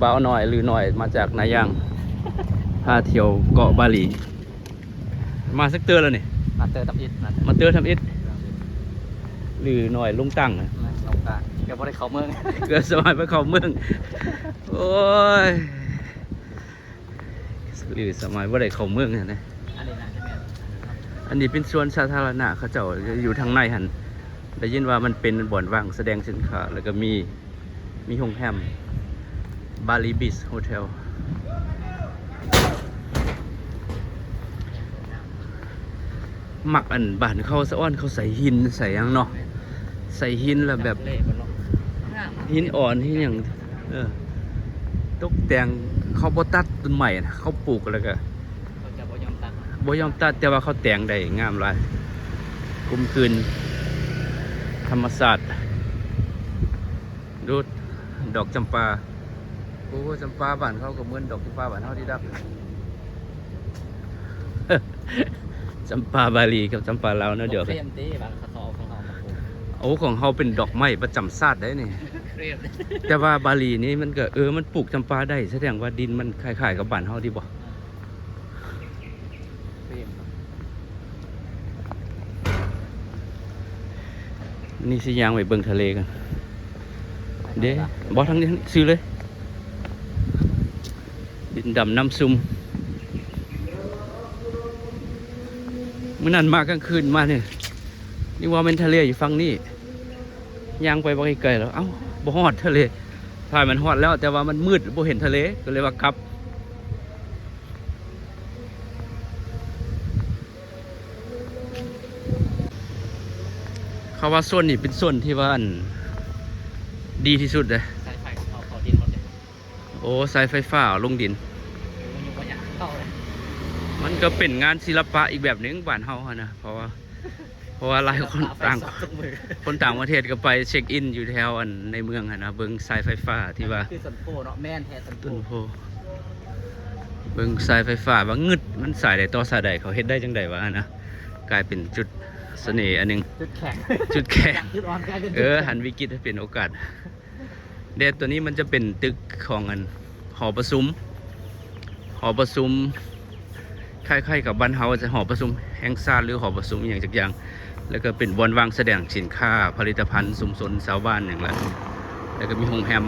ບ່າວນ້ອຍ ຫຼືນ້ອຍ ມາຈາກນາຍາງ ພາທ່ຽວເກາະບາຫຼີ. ມາຈັກເທື່ອແລ້ວນີ້? ມາເທື່ອທຳອິດນະ. ມາເທື່ອທຳອິດ ຫຼືນ້ອຍ ລົງຕັງນະ. ແມ່ນ ລົງຕັງ ເກືອບບໍ່ໄດ້ເຂົ້າເມືອງ ເກືອບສະບາຍບໍ່ເຂົ້າເມືອງ. ໂອ້ຍ ຫຼືສະບາຍບໍ່ໄດ້ເຂົ້າເມືອງຫັ້ນນະ. ອັນນີ້ໜ້າຈະແມ່ນ ອັນນີ້ເປັນສວນສາທາລະນະ ເຂົາເຈົ້າຢູ່ທາງໃນຫັ້ນ. ໄດ້ຍິນວ່າມັນເປັນບ່ອນວາງສະແດງສິນຄ້າ ແລ້ວກໍມີ ມີໂຮງແຮມ Bali Beach Hotel. ມັກອັນບ້ານເຂົາສະອອນ ເຂົາໃສ່ຫີນໃສ່ຫຍັງເນາະ, ໃສ່ຫີນແລ້ວແບບ ເລເພິ່ນເນາະ ງາມ ຫີນອ່ອນຫີນຫຍັງ ເອີ ຕົກແຕ່ງ. ເຂົາບໍ່ຕັດຕົ້ນໄມ້ນະ ເຂົາປູກແລ້ວກໍ ເຂົາຈະບໍ່ຍອມຕັດ ບໍ່ຍອມຕັດ ແຕ່ວ່າເຂົາແຕ່ງໄດ້ງາມຫຼາຍ ກົມກືນທຳມະຊາດ. ດູດອກຈຳປາ. ໂອ້ ຈຳປາບ້ານເຂົາກໍເໝືອນດອກຈຳປາບ້ານເຮົາເດດະ. ຈຳປາບາຫຼີກັບຈຳປາລາວແນວດຽວກັນ. ເຄຣມຕິ ບາງເຂົາເອົາຂອງເຮົາມາປູກ. ໂອ້ ຂອງເຮົາເປັນດອກໄມ້ປະຈຳຊາດໄດ໋ນີ້. ເຄຣມ ແຕ່ວ່າບາຫຼີນີ້ມັນກໍ ເອີ ມັນປູກຈຳປາໄດ້ ສະແດງວ່າດິນມັນຄ້າຍໆກັບບ້ານເຮົາຕິບໍ່? ນີ້ຊິຍ່າງໄປເບິ່ງທະເລກັນເດ້. ບໍ່ ທາງນີ້ ທາງນີ້ ຊື່ເລີຍ. ດິນດຳນ້ຳຊຸ່ມ. ມື້ນັ້ນມາກາງຄືນມານີ້ ນຶກວ່າແມ່ນທະເລຢູ່ຝັ່ງນີ້. ຍ່າງໄປບໍ່ໄກໆແລ້ວ ເອົ້າ ບໍ່ຮອດທະເລ. ທ້າຍມັນຮອດແລ້ວ ແຕ່ວ່າມັນມືດ ບໍ່ເຫັນທະເລ ກໍເລີຍວ່າກັບ. ເຂົາວ່າໂຊນນີ້ເປັນໂຊນທີ່ວ່າ ອັນ ດີທີ່ສຸດເດ້. ສາຍໄຟເຂົາ ເຂົາດິນໝົດເດ້. ໂອ້ ສາຍໄຟຟ້າລົງດິນ. ມັນກໍເປັນງານສິລະປະອີກແບບໜຶ່ງບ້ານເຮົາຫັ້ນນະ ເພາະວ່າ ເພາະວ່າຫຼາຍຄົນຕ່າງ ຄົນຕ່າງປະເທດກໍໄປເຊັກອິນຢູ່ແຖວ ອັນ ໃນເມືອງຫັ້ນນະ ເບິ່ງສາຍໄຟຟ້າທີ່ວ່າ ຄືຕົ້ນໂພເນາະ. ແມ່ນແທ້ ຕົ້ນໂພ ຕົ້ນໂພ. ເບິ່ງສາຍໄຟຟ້າວ່າງຶດ ມັນສາຍໃດຕໍ່ສາຍໃດ ເຂົາເຮັດໄດ້ຈັ່ງໃດວະຫັ້ນນະ. ກາຍເປັນຈຸດສະເໜ່ອັນໜຶ່ງ ຈຸດແຂງ ຈຸດແຂງ ຈາກຈຸດອ່ອນກາຍເປັນຈຸດແຂງ. ເອີ ຫັນວິກິດໃຫ້ເປັນໂອກາດ. ແດນໂຕນີ້ມັນຈະເປັນຕຶກຂອງ ອັນ ຫໍປະຊຸມ ຫໍປະຊຸມ ຄ້າຍໆກັບບ້ານເຮົາຈະຫໍປະຊຸມແຫ່ງຊາດ ຫຼື ຫໍປະຊຸມອີ່ຫຍັງຈັກຢ່າງ. ແລ້ວກໍເປັນບ່ອນວາງສະແດງສິນຄ້າ ຜະລິດຕະພັນ ຊຸມຊົນຊາວບ້ານຫຍັງລະ. ແລ້ວກໍມີໂຮງແຮມ.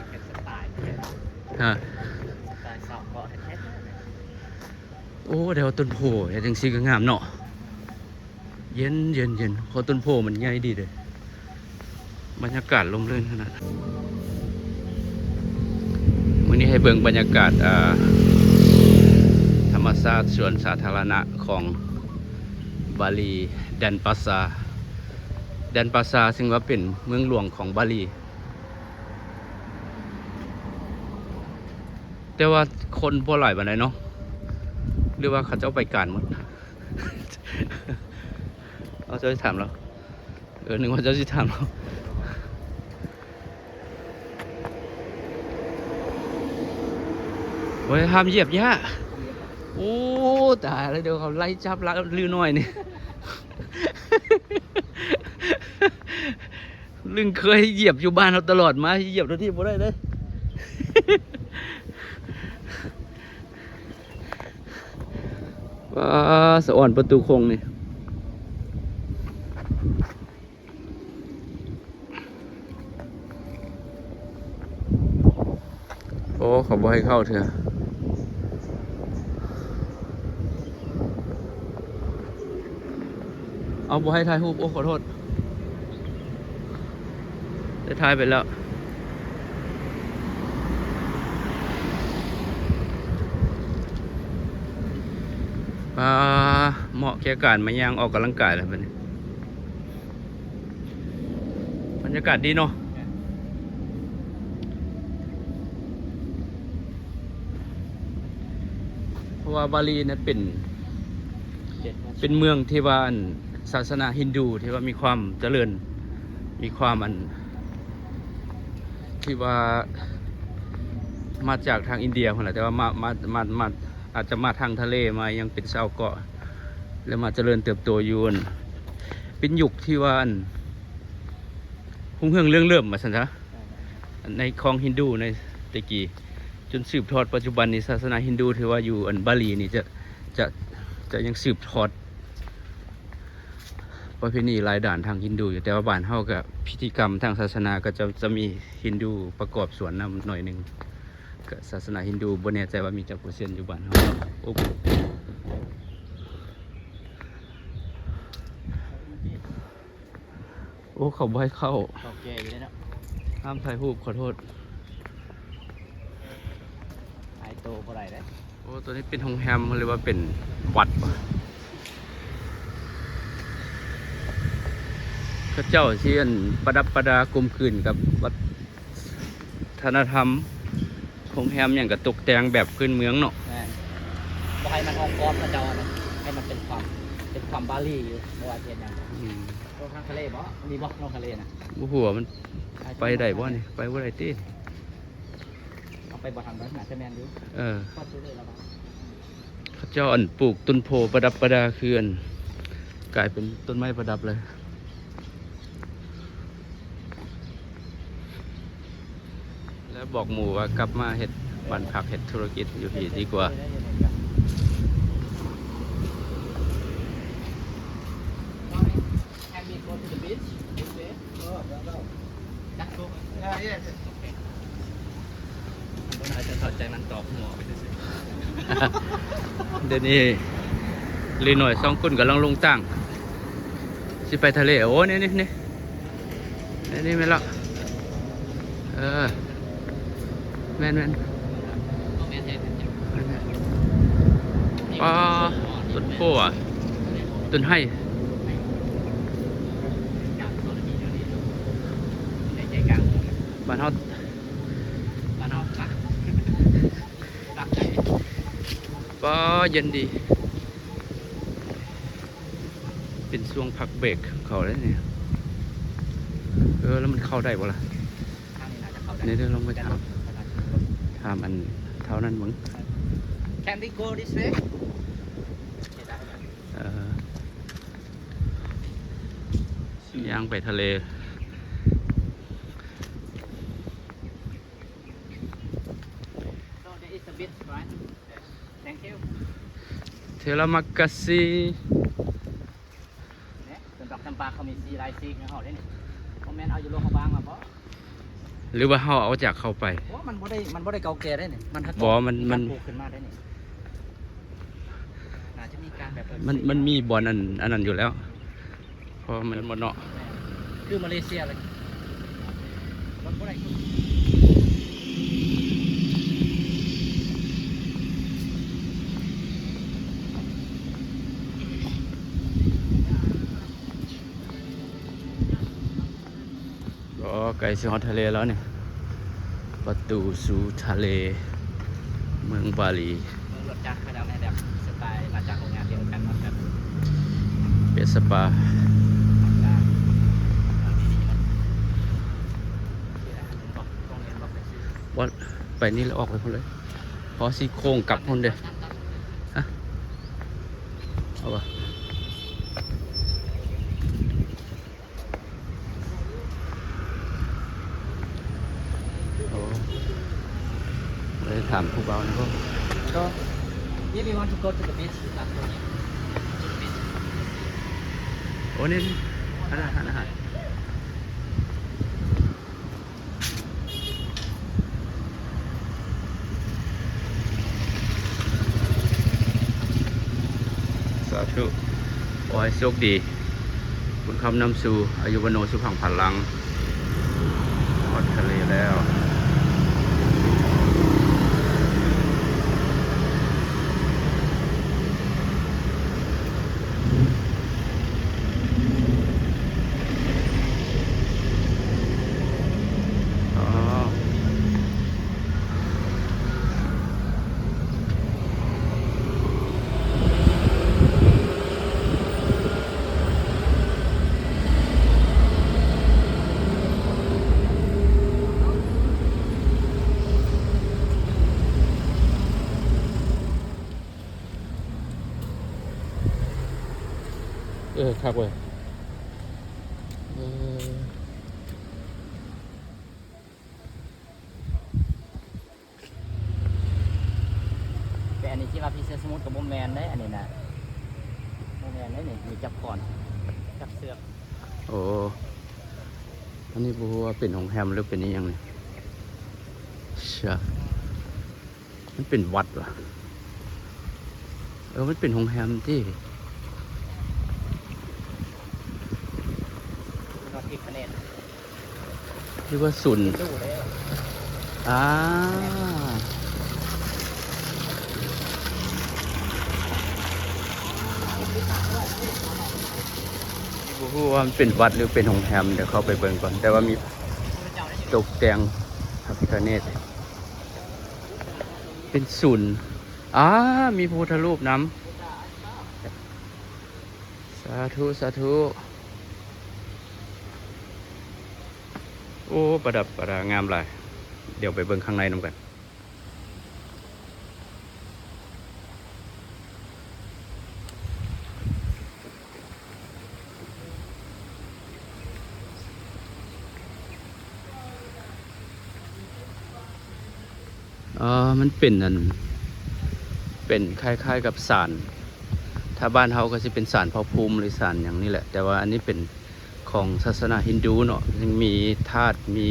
ເປັນສະໄຕລ໌ ຮະ ສະໄຕລ໌ຊາວເກາະແທ້ໆ. ໂອ້ ແຖວຕົ້ນໂພເຮັດຈັ່ງຊີ້ກໍງາມເນາະ. ເຢັນໆໆ ເພາະຕົ້ນໂພມັນໃຫຍ່ດີເດ້. ບັນຍາກາດຮົ່ມລື່ນຂະໜາດ. ມື້ນີ້ໃຫ້ເບິ່ງບັນຍາກາດ ອ່າ ທຳມະຊາດສວນສາທາລະນະຂອງບາຫຼີ ແດນປາຊາ. ແດນປາຊາ ຊຶ່ງວ່າເປັນເມືອງຫຼວງຂອງບາຫຼີ ແຕ່ວ່າຄົນບໍ່ຫຼາຍປານໃດເນາະ ຫຼືວ່າເຂົາເຈົ້າໄປການໝົດ. ເອົາ ເຈົ້າຊິຖາມລາວ. ເອີ ນຶກວ່າເຈົ້າຊິຖາມລາວ. ໂອ້ຍ ຫ້າມຢຽບຫຍ້າ. ໂອ້ ຕາຍແລ້ວ ດຽວເຂົາໄລ່ຈັບລາວ ລືນ້ອຍນີ້. ລຶງເຄີຍຢຽບຢູ່ບ້ານເຮົາຕະຫຼອດມາ ຢຽບໂດຍທີ່ບໍ່ໄດ້ເດ້. ວ້າ ສະອອນປະຕູຄົງນີ້. ໂອ້ ເຂົາບໍ່ໃຫ້ເຂົ້າເທື່ອ. ເອົາ ບໍ່ໃຫ້ຖ່າຍຮູບ. ໂອ້ ຂໍໂທດ ໄດ້ຖ່າຍໄປແລ້ວ. ປາ ເໝາະແກ່ການມາຍ່າງອອກກຳລັງກາຍແລ້ວບັດນີ້. ບັນຍາກາດດີເນາະ ເພາະວ່າບາຫຼີນັ້ນເປັນ ເປັນເມືອງທີ່ວ່າ ອັນ ສາສະໜາຮິນດູທີ່ວ່າມີຄວາມຈະເລີນ ມີຄວາມ ອັນ ທີ່ວ່າມາຈາກທາງອິນເດຍພຸ້ນແຫຼະ ແຕ່ວ່າມາ ມາ ມາ ມາ ອາດຈະມາທາງທະເລ ມາຫຍັງເປັນຊາວເກາະ ແລ້ວມາຈະເລີນເຕີບໂຕຢູ່ ອັນ ເປັນຍຸກທີ່ວ່າ ອັນ ຮຸ່ງເຮືອງເລື່ອງເລີ່ມວ່າຊັ້ນຊະ ໃນຂອງຮິນດູໃນແຕ່ກີ້ ຈົນສືບທອດປັດຈຸບັນນີ້ ສາສະໜາຮິນດູຖືວ່າຢູ່ອັນບາຫຼີນີ້ຈະ ຈະ ຈະຍັງສືບທອດປະເພນີລາຍດານທາງຮິນດູຢູ່ ແຕ່ວ່າບ້ານເຮົາກະພິທີກຳທາງສາສະໜາກໍຈະ ຈະມີຮິນດູປະກອບສ່ວນນຳໜ້ອຍໜຶ່ງ ກະສາສະໜາຮິນດູ ບໍ່ແນ່ໃຈວ່າມີຈັກເປີເຊັນຢູ່ບ້ານເຮົາ. ໂອ້ ໂອ້ ເຂົາບໍ່ໃຫ້ເຂົ້າ ເຂົາແກ່ຢູ່ເດ້ເນາະ ຫ້າມຖ່າຍຮູບ ຂໍໂທດ ອາຍໂຕບໍ່ໄດ້ເດ້. ໂອ້ ໂຕນີ້ເປັນໂຮງແຮມ ຫຼືວ່າເປັນວັດບໍ? ເຂົາເຈົ້າຊິອັນປະດັບປະດາກົມກືນກັບວັດ ວັດທະນະທຳ ໂຮງແຮມຫຍັງກໍຕົກແຕ່ງແບບພື້ນເມືອງເນາະ. ແມ່ນ ບໍ່ໃຫ້ມັນອອກກອບເຂົາເຈົ້າ ໃຫ້ມັນເປັນຄວາມ ເປັນຄວາມບາຫຼີຢູ່ ບໍ່ວ່າຊິເຮັດຫຍັງ. ອືມ ລົງທາງທະເລບໍ? ມີບໍລົງທະເລນະ? ບໍ່ຮູ້ວ່າມັນໄປໄດ້ບໍ່ນີ້ ໄປບໍ່ໄດ້ຕິ. ເອົາໄປບໍ່ທັນດອກ ໜ້າຈະແມ່ນຢູ່. ເອີ ເຂົາເຈົ້າອັນປູກຕົ້ນໂພປະດັບປະດາ ຄືອັນກາຍເປັນຕົ້ນໄມ້ປະດັບເລີຍ ແລ້ວບອກໝູ່ວ່າກັບມາເຮັດບ້ານພັກ ເຮັດທຸລະກິດຢູ່ພີ້ດີກວ່າ. Can we go to the beach this way? Let's go. Yeah, yes. ເດີນນີ້ ລີນ້ອຍສອງຄົນກຳລັງລົງຕັ້ງ ຊິໄປທະເລ. ໂອ້ ນີ້ ນີ້ ນີ້ ນີ້ແມ່ນລະ ເອີ ແມ່ນໆ ປາ ຕົ້ນໂພ ຕົ້ນໄຮ ບ້ານເຮົາ ປາ ເຢັນດີ ເປັນຊ່ວງພັກເບຣກຂອງເຂົາເດ້ນີ້. ເອີ ແລ້ວມັນເຂົ້າໄດ້ບໍ່ລະ? ນີ້ເດີ ລອງໄປຖາມ ຖາມອັນເຖົ້ານັ້ນເບິ່ງ. Can we go this way? ເອີ ຍ່າງໄປທະເລ. So there is a beach, right? Thank you. Terima kasih. ນີ້ ສວນດອກຈຳປາເຂົາມີສີ່ລາຍສີກໃນເຮົາເດ້ນີ້ ບໍ່ແມ່ນເອົາຢູ່ຫຼວງພະບາງມາບໍ? ຫຼືວ່າເຮົາເອົາຈາກເຂົາໄປ? ບໍ່ ມັນບໍ່ໄດ້ ມັນບໍ່ໄດ້ເກົ່າແກ່ເດ້ນີ້ ມັນ ບໍ່ ມັນ ມັນ ມີການປູກຂຶ້ນມາເດ້ນີ້ ໜ້າຈະມີການແບບ ມັນ ມັນມີບ່ອນອັນ ອັນນັ້ນຢູ່ແລ້ວ. ເພາະວ່າມັນໝົດເນາະ ແມ່ນ ຄືມາເລເຊຍເລີຍ ລົດບໍ່ໄດ້. ກໍໃກ້ຊິຮອດທະເລແລ້ວນີ້ ປະຕູສູ່ທະເລເມືອງບາຫຼີ. ເບິ່ງລົດຈັກເຂົາເຈົ້າແມ່ນແບບສະໄຕລ໌ມາຈາກໂຮງງານດຽວກັນໝົດ ແບບເວສປາ ບໍ່ ໄປນີ້ແລ້ວອອກໄປພຸ້ນເລີຍ ເພາະຊິໂຄ້ງກັບພຸ້ນເດ້. ຮະ ເອົາບໍ່? ໂອ້ ໄດ້ຖາມຜູ້ບ່າວນີ້ບໍ່? So, if you want to go to the beach, you can go here. To the beach. ໂອ້ ນີ້ ນີ້ ຫັ້ນນະ ຫັ້ນນະ ຫັ້ນ. ສາທຸ ຂໍໃຫ້ໂຊກດີ ບຸນຄຳນຳສູ່ ອາຍຸວັນໂນສຸຂັງພະລັງ. ຮອດທະເລແລ້ວ. ເອີ ຄັກເວີຍ ເອີ. ອັນນີ້ທີ່ວ່າຜີເສືອສະໝຸດກໍບໍ່ແມ່ນເດ້ ອັນນີ້ນະ ບໍ່ແມ່ນເດ້ນີ້ ມີຈັບຂອນ ຈັບເຊືອກ. ໂອ້ ອັນນີ້ບໍ່ຮູ້ວ່າເປັນໂຮງແຮມ ຫຼືເປັນອີ່ຫຍັງນີ້ ຊະ. ມັນເປັນວັດຫວາ? ເອີ ມັນເປັນໂຮງແຮມຕິ ພະພິຄະເນດ ຫຼືວ່າສູນ ອ່າ ບໍ່ຮູ້ວ່າມັນເປັນວັດ ຫຼືເປັນໂຮງແຮມ ດຽວເຂົ້າໄປເບິ່ງກ່ອນ ແຕ່ວ່າມີຕົກແຕ່ງພະພິຄະເນດ. ເປັນສູນ ອາ ມີພະພຸດທະຮູບນຳ ສາທຸ ສາທຸ. ໂອ້ ປະດັບປະດາງາມຫຼາຍ ດຽວໄປເບິ່ງຂ້າງໃນນຳກັນ. ເອີ ມັນເປັນອັນ ເປັນຄ້າຍໆກັບສານ ຖ້າບ້ານເຮົາກໍຊິເປັນສານພະພູມ ຫຼືສານຫຍັງນີ້ແຫຼະ ແຕ່ວ່າອັນນີ້ເປັນຂອງສາສະໜາຮິນດູເນາະ ຍັງມີທາດ ມີ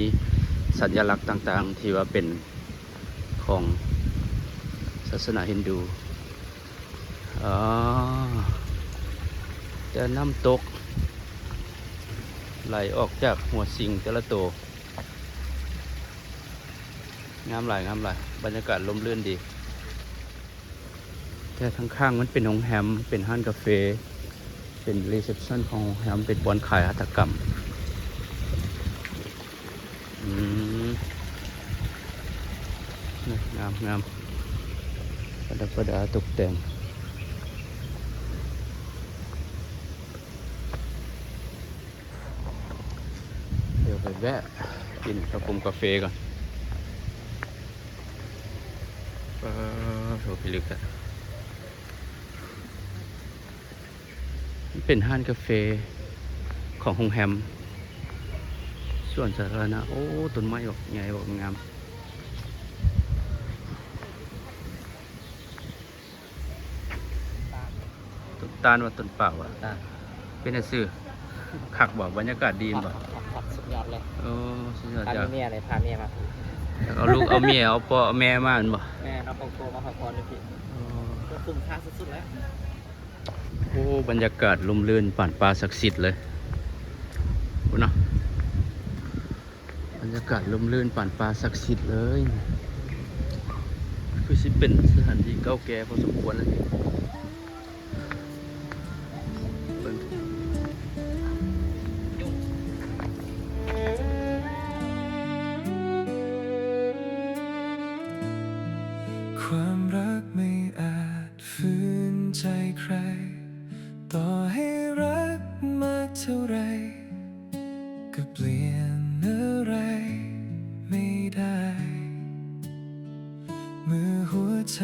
ສັນຍະລັກຕ່າງໆ ທີ່ວ່າເປັນຂອງສາສະໜາຮິນດູ. ອໍ ແຕ່ນ້ຳຕົກໄຫຼອອກຈາກຫົວສິງແຕ່ລະໂຕ ງາມຫຼາຍ ງາມຫຼາຍ ບັນຍາກາດລົມລື່ນດີ. ແຕ່ທາງຂ້າງມັນເປັນໂຮງແຮມ ເປັນຮ້ານກາເຟ ເປັນຣີເຊັບຊັນຂອງໂຮງແຮມ ເປັນບ່ອນຂາຍຫັດຖະກຳ. ອືມ ງາມໆ ປະດັບປະດາຕົກແຕ່ງ. ດຽວໄປແວະກິນເຂົ້າປຸ້ມກາເຟກ່ອນ. ປາໂທ ພິລຶກແທ້. ມັນເປັນຮ້ານກາເຟຂອງໂຮງແຮມ ສວນສາທາລະນະ. ໂອ້ ຕົ້ນໄມ້ບັກໃຫຍ່ບັກງາມ. ຕົ້ນຕານວ່າຕົ້ນປາວວ່າ ຕານ ເປັນຈັ່ງຊີ້ ຄັກບໍ່? ບັນຍາກາດດີບໍ່? ຄັກ ຄັກ ຄັກ ສຸດຍອດເລີຍ. ໂອ້ ສຸດຍອດ. ຖ້າມີເມຍເລີຍ ພາເມຍມາ. ຢາກເອົາລູກເອົາເມຍ ເອົາພໍ່ເອົາແມ່ມາແມ່ນບໍ່? ແມ່ນ ເອົາຄອບຄົວມາພັກຜ່ອນຢູ່ພີ້. ໂອ້ ກໍຄຸ້ມຄ່າສຸດໆແລ້ວ. ໂອ້ ບັນຍາກາດລົມລື່ນປານປ່າສັກສິດເລີຍ ພຸ້ນນະ. ບັນຍາກາດລົມລື່ນປານປ່າສັກສິດເລີຍ. ຄືຊິເປັນສະຖານທີ່ເກົ່າແກ່ພໍສົມຄວນແລ້ວນີ້ ເບິ່ງ. ຄວາມຮັກໄມ່ອາດ ຝືນໃຈໃຄ ຕໍ່ໃຫ້ຮັກມາກເທົ່າໃດ ກໍປ່ຽນອະໄລໄມ່ໄດ້ ເມື່ອຫົວໃຈ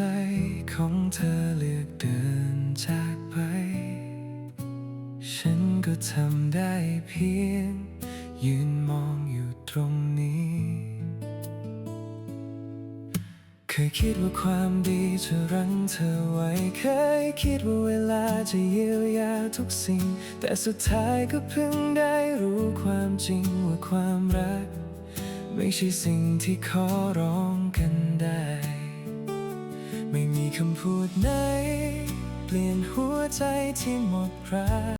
ຂອງເທືອເລືອກເດີນຈາກໄປ ເຊັ່ນກໍທຳໄດ້ພຽງຢືນມອງຢູ່ຕົງນີ້. ເຄີຍຄິດວ່າຄວາມດີຈະລັງເທີໄວ້ ເຄີຍຄິດວ່າເວລາຈະຢຽວຢາທຸກສິ່ງ ແຕ່ສຸດທ້າຍກໍເພິ່ງໄດ້ຮູ້ຄວາມຈິງວ່າຄວາມຮັກໄມ່ໃຊ່ສິ່ງທີ່ຂໍຮ້ອງກັນໄດ້ ໄມ່ມີຄຳພູດໃດປ່ຽນຫົວໃຈທີ່ໝົດພຣາກ.